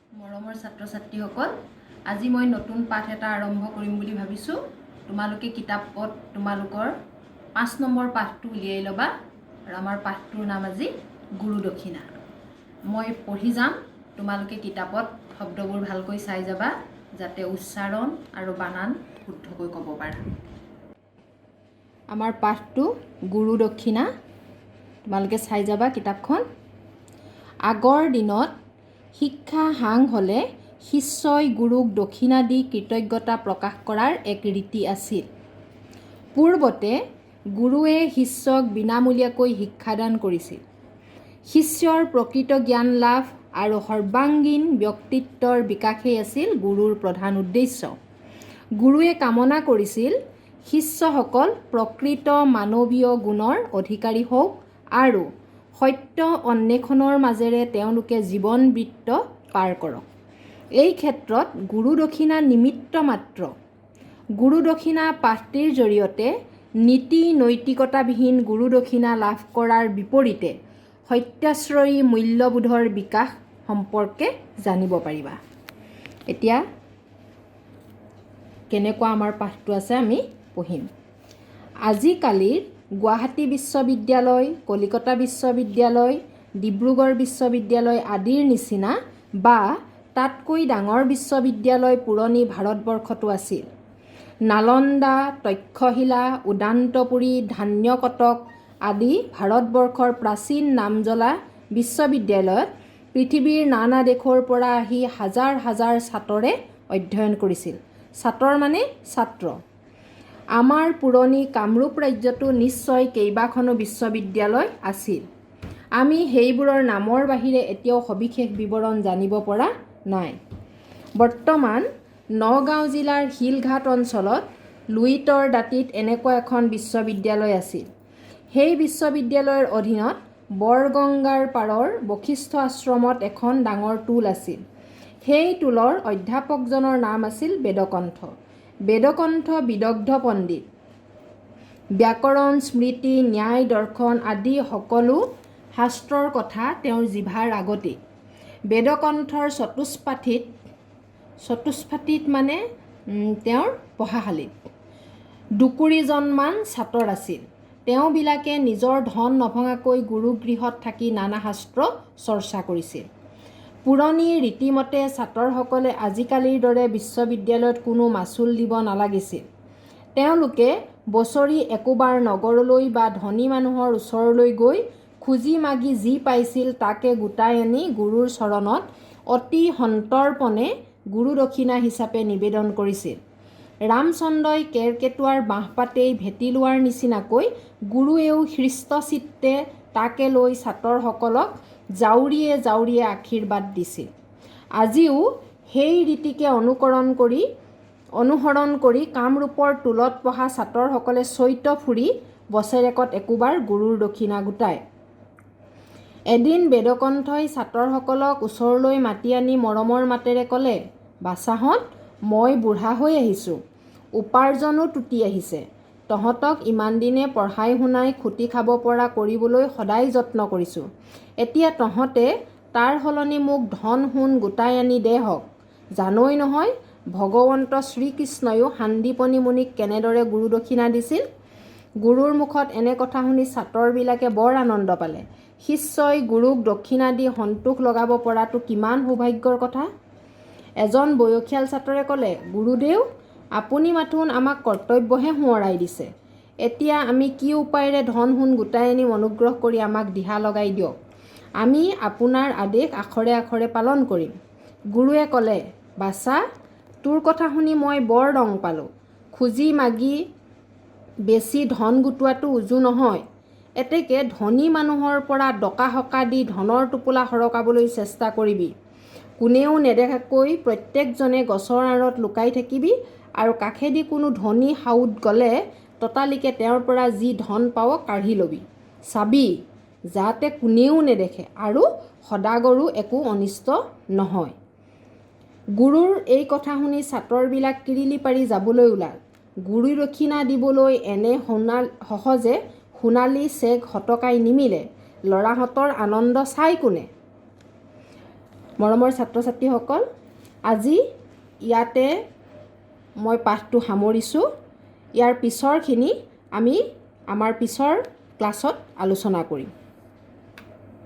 মৰমৰ ছাত্ৰ ছাত্ৰীসকল, আজি মই নতুন পাঠ এটা আৰম্ভ কৰিম বুলি ভাবিছোঁ। তোমালোকে কিতাপত তোমালোকৰ 5 নম্বৰ পাঠটো উলিয়াই ল'বা আৰু আমাৰ পাঠটোৰ নাম আজি গুৰু দক্ষিণা। মই পঢ়ি যাম, তোমালোকে কিতাপত শব্দবোৰ ভালকৈ চাই যাবা, যাতে উচ্চাৰণ আৰু বানান শুদ্ধকৈ ক'ব পাৰা। আমাৰ পাঠটো গুৰু দক্ষিণা। তোমালোকে চাই যাবা কিতাপখন। আগৰ দিনত শিক্ষা সাং হ'লে শিষ্যই গুৰুক দক্ষিণা দি কৃতজ্ঞতা প্ৰকাশ কৰাৰ এক ৰীতি আছিল। পূৰ্বতে গুৰুৱে শিষ্যক বিনামূলীয়াকৈ শিক্ষাদান কৰিছিল। শিষ্যৰ প্ৰকৃত জ্ঞান লাভ আৰু সৰ্বাংগীন ব্যক্তিত্বৰ বিকাশেই আছিল গুৰুৰ প্ৰধান উদ্দেশ্য। গুৰুৱে কামনা কৰিছিল, শিষ্যসকল প্ৰকৃত মানৱীয় গুণৰ অধিকাৰী হওক আৰু সত্য অন্বেষণৰ মাজেৰে তেওঁলোকে জীৱন বৃত্ত পাৰ কৰক। এই ক্ষেত্ৰত গুৰু দক্ষিণা নিমিত্ত মাত্ৰ। গুৰু দক্ষিণা পাঠটিৰ জৰিয়তে নীতি নৈতিকতাবিহীন গুৰু দক্ষিণা লাভ কৰাৰ বিপৰীতে সত্যাশ্ৰয়ী মূল্যবোধৰ বিকাশ সম্পৰ্কে জানিব পাৰিবা। এতিয়া কেনেকুৱা আমাৰ পাঠটো আছে, আমি পঢ়িম। আজিকালিৰ গুৱাহাটী বিশ্ববিদ্যালয়, কলিকতা বিশ্ববিদ্যালয়, ডিব্ৰুগড় বিশ্ববিদ্যালয় আদিৰ নিচিনা বা তাতকৈ ডাঙৰ বিশ্ববিদ্যালয় পুৰণি ভাৰতবৰ্ষতো আছিল। নালন্দা, তক্ষশিলা, উদান্তপুৰী, ধান্যকটক আদি ভাৰতবৰ্ষৰ প্ৰাচীন নামজ্বলা বিশ্ববিদ্যালয়ত পৃথিৱীৰ নানা দেশৰ পৰা আহি হাজাৰ হাজাৰ ছাতৰে অধ্যয়ন কৰিছিল। ছাতৰ মানে ছাত্ৰ। আমাৰ পুৰণি কামৰূপ ৰাজ্যতো নিশ্চয় কেইবাখনো বিশ্ববিদ্যালয় আছিল। আমি সেইবোৰৰ নামৰ বাহিৰে এতিয়াও সবিশেষ বিৱৰণ জানিব পৰা নাই। বৰ্তমান নগাঁও জিলাৰ শিলঘাট অঞ্চলত লুইতৰ দাঁতিত এনেকুৱা এখন বিশ্ববিদ্যালয় আছিল। সেই বিশ্ববিদ্যালয়ৰ অধীনত বৰগংগাৰ পাৰৰ বশিষ্ঠ আশ্ৰমত এখন ডাঙৰ টোল আছিল। সেই টোলৰ অধ্যাপকজনৰ নাম আছিল বেদকণ্ঠ। বেদকণ্ঠ বিদগ্ধ পণ্ডিত। ব্যাকৰণ, স্মৃতি, ন্যায়, দৰ্শন আদি সকলো শাস্ত্ৰৰ কথা তেওঁৰ জিভাৰ আগতেই। বেদকণ্ঠৰ চতুষ্পাঠীত, চতুষ্পাঠীত মানে তেওঁৰ পঢ়াশালীত, দুকুৰিজনমান ছাতৰ আছিল। তেওঁবিলাকে নিজৰ ধন নভঙাকৈ গুৰুগৃহত থাকি নানা শাস্ত্ৰ চৰ্চা কৰিছিল। পুৰণি ৰীতিমতে ছাতৰসকলে আজিকালিৰ দৰে বিশ্ববিদ্যালয়ত কোনো মাচুল দিব নালাগিছিল। তেওঁলোকে বছৰি একোবাৰ নগৰলৈ বা ধনী মানুহৰ ওচৰলৈ গৈ খুজি মাগি যি পাইছিল, তাকে গোটাই আনি গুৰুৰ চৰণত অতি সন্তৰ্পণে গুৰু দক্ষিণা হিচাপে নিবেদন কৰিছিল। ৰামচন্দ্ৰই কেৰ্কেটুৱাৰ বাঁহপাতেই ভেটি লোৱাৰ নিচিনাকৈ গুৰুৱেও হৃষ্টচিত্তে তাকে লৈ ছাতৰসকলক জাউৰিয়ে জাউৰিয়ে আশীৰ্বাদ দিছিল। আজিও সেই ৰীতিকে অনুসৰণ কৰি কামৰূপৰ টোলত পঢ়া ছাতৰসকলে চৈত ফুৰি বছেৰেকত একোবাৰ গুৰুৰ দক্ষিণা গোটায়। এদিন বেদকণ্ঠই ছাতৰসকলক ওচৰলৈ মাতি আনি মৰমৰ মাতেৰে ক'লে, "বাছাহঁত, মই বুঢ়া হৈ আহিছোঁ, উপাৰ্জনো টুটি আহিছে। তহঁতক ইমানদিনে পঢ়াই শুনাই খুটি খাব পৰা কৰিবলৈ সদায় যত্ন কৰিছোঁ। এতিয়া তহঁতে তাৰ সলনি মোক ধন সোণ গোটাই আনি দেহঁক। জানই নহয়, ভগৱন্ত শ্ৰীকৃষ্ণয়ো সান্দিপনি মুনিক কেনেদৰে গুৰু দক্ষিণা দিছিল?" গুৰুৰ মুখত এনে কথা শুনি ছাতৰবিলাকে বৰ আনন্দ পালে। শিষ্যই গুৰুক দক্ষিণা দি সন্তোষ লগাব পৰাটো কিমান সৌভাগ্যৰ কথা! এজন বয়সীয়াল ছাতৰে ক'লে, "গুৰুদেউ, আপুনি মাথোন আমাক কৰ্তব্যহে সোঁৱৰাই দিছে। এতিয়া আমি কি উপায়েৰে ধন সোণ গোটাই আনিম, অনুগ্ৰহ কৰি আমাক দিহা লগাই দিয়ক। আমি আপোনাৰ আদেশ আখৰে আখৰে পালন কৰিম।" গুৰুৱে ক'লে, "বাছা, তোৰ কথা শুনি মই বৰ ৰং পালোঁ। খুজি মাগি বেছি ধন গোটোৱাটো উজু নহয়। এতেকে ধনী মানুহৰ পৰা ডকা সকা দি ধনৰ টোপোলা সৰকাবলৈ চেষ্টা কৰিবি। কোনেও নেদেখাকৈ প্ৰত্যেকজনে গছৰ আঁৰত লুকাই থাকিবি আৰু কাষেদি কোনো ধনী সাউদ গ'লে ততালিকে তেওঁৰ পৰা যি ধন পাৱ কাঢ়ি ল'বি। চাবি, যাতে কোনেও নেদেখে আৰু সদাগৰো একো অনিষ্ট নহয়।" গুৰুৰ এই কথা শুনি ছাতৰবিলাক কিৰিলি পাৰি যাবলৈ ওলাল। গুৰু দক্ষিণা দিবলৈ এনে সহজে সোণালী চেগ সতকাই নিমিলে। ল'ৰাহঁতৰ আনন্দ চায় কোনে? মৰমৰ ছাত্ৰ ছাত্ৰীসকল, আজি ইয়াতে মই পাঠটো সামৰিছোঁ। ইয়াৰ পিছৰখিনি আমি আমাৰ পিছৰ ক্লাছত আলোচনা কৰিম।